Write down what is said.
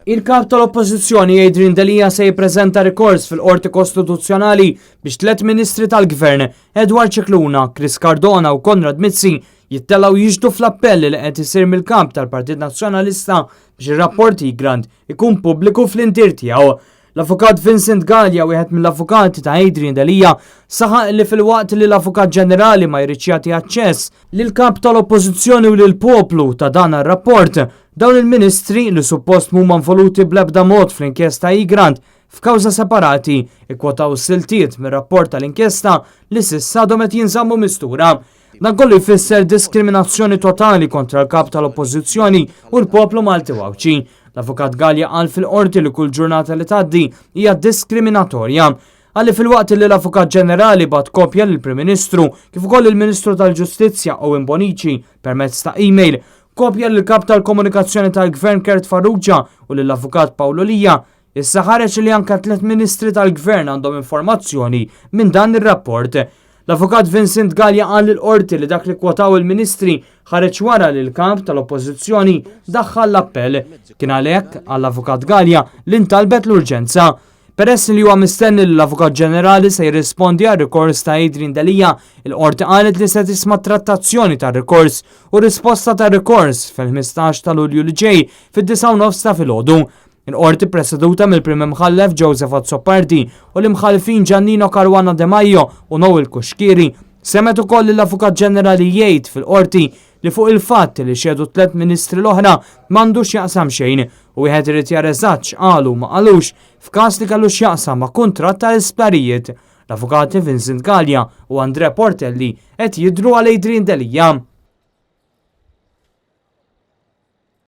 Il-Kap tal-Oppożizzjoni Adrian Delia se jippreżenta rikors fil-Qorti Kostituzzjonali biex tliet Ministri tal-Gvern, Edward Scicluna, Chris Cardona u Konrad Mizzi, jittellgħu jixhdu fl-appell li qed isir mill-kamp tal-Partit Nazzjonalista biex ir-rapport Egrant ikun pubbliku fl-intier tiegħu. L-Avukat Vincent Galea, wieħed mill-avukati ta' Adrian Delia, saħaq li filwaqt li l-Avukat Ġenerali ma jridx jagħti aċċess lill-Kap tal-Oppożizzjoni u lill-poplu ta' dan ar-rapport, dawn il-Ministri, li suppost m'huma involuti bl-ebda mod fl-inkjesta Egrant, f'kawża separati, ikkwotaw siltiet mir-rapport tal-inkjesta li s'issa għadhom qed jinżammu mistura. Dan kollu jfisser diskriminazzjoni totali kontra l-Kap tal-Oppożizzjoni u l-poplu Malti u Għawdxi. L-Avukat Galea qal fil-Qorti li kull ġurnata li tgħaddi hija diskriminatorja. Qal li filwaqt li l-Avukat Ġenerali bagħat kopja lill-Prim Ministru kif ukoll il-Ministru tal-Ġustizzja Owen Bonnici permezz ta' email, kopja lill-Kap tal-Komunikazzjoni tal-Gvern Kurt Farrugia u lill-Avukat Paolo Lia, Issa ħareġ li anke tliet ministri tal-Gvern għandhom informazzjoni minn dan ir-rapport. L-Avukat Vincent Galea qal lill-Qorti li dak li kkwotaw il-ministri ħareġ wara li l-Kap tal-Oppożizzjoni daħħal l-appell. Kien għalhekk, qal l-Avukat Galea, li ntalbet l-urġenza. Peress li huwa mistenni li l-Avukat Ġenerali se jirrispondi għar-rikors ta' Adrian Delia, il-Qorti qalet li se tisma' t-trattazzjoni tar-rikors u r-risposta tar-rikors fil-15 ta' Lulju li ġej fid-disgħa u nofs ta' filgħodu. Il-Qorti ppreseduta mill-Prim Imħallef Joseph Azzopardi u l-Imħallfin Giannino Caruana De Maio u Noel Cuschieri semgħet ukoll lill-Avukat Ġenerali jgħid fil-Qorti li fuq il-fatt li xehdu t-tliet Ministri l-oħra m'għandu x'jaqsam xejn u wieħed irid jara eżatt x'qalu u ma qalux f'każ li kellu x'jaqsam ma' kuntratt tal-isptarijiet. L-Avukati Vincent Galea u André Portelli qed jidhru għal Adrian Delia.